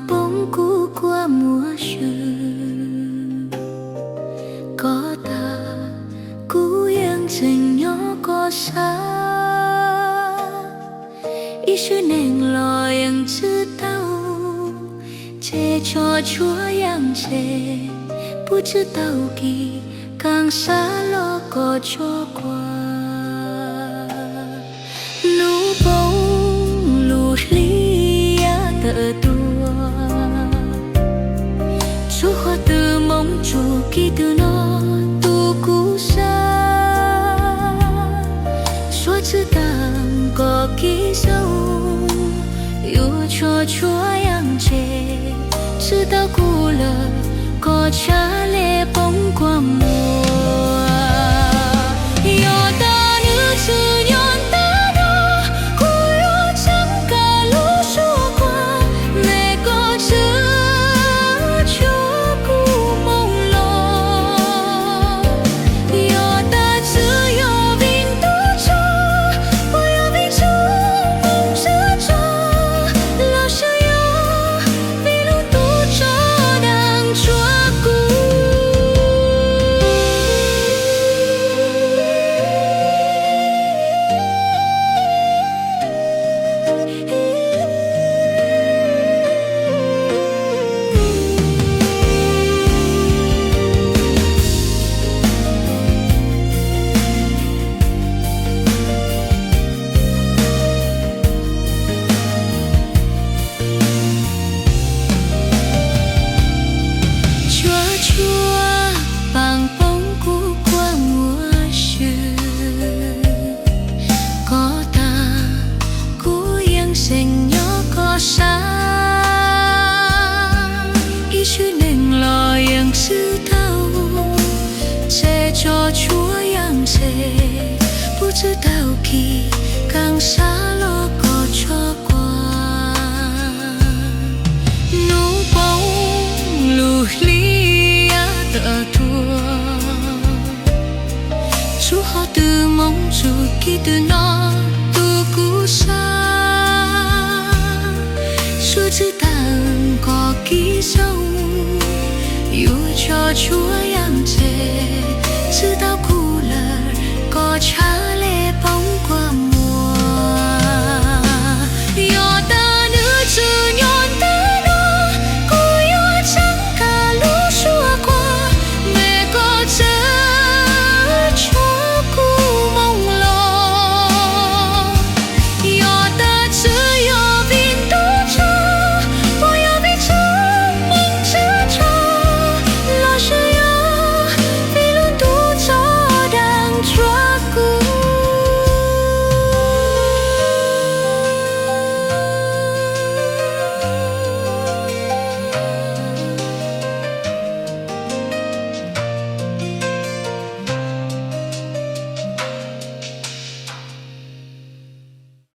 Poob kuv kua muag swm, koj tag kuv yeej tseem nyob koj sab. Ib sim neej los yeej tsi tau, ces tso tshuav yaam tseg, puab tsi tau kis kaam sab los koj tso kuas. Nub poob lug hli yav tawm tuaj, tsuav huab tw moog tsuj kis tw no tu kuv sab. Suav tsi taag koj kis zoo, yuav tso tshuav yaam tseg, tsi tau kuv lawm koj tshav le poob kua muag. Yog tas nwg tsi nyob ntawm no, kuv yuav tseem kag lub suab kuas, neb koj tsi tshuav kuv moog los. Yog tas tsi yog vim tub tsaug, puas yog vim tsi moog tswv tso, los sis yog vim lub tub tsaug daag tsuav kuv. Tsuav tsuav paag poob kuv kua muag swm, koj tag kuv yeej tseem nyob koj sab. Ib sim neej los yeej tsi tau, ces tso tshuav yaam tseg, puab tsi tau kis kaam sab los koj tso kuas. Nub poob lug hli yav tawm tuaj, tsuav huab tw moog tsuj kis tw no tu kuv sab. Suav tsi taag koj kis zoo, yuav tso tshuav yaam tseg, tsi tau kuv lawm koj tshav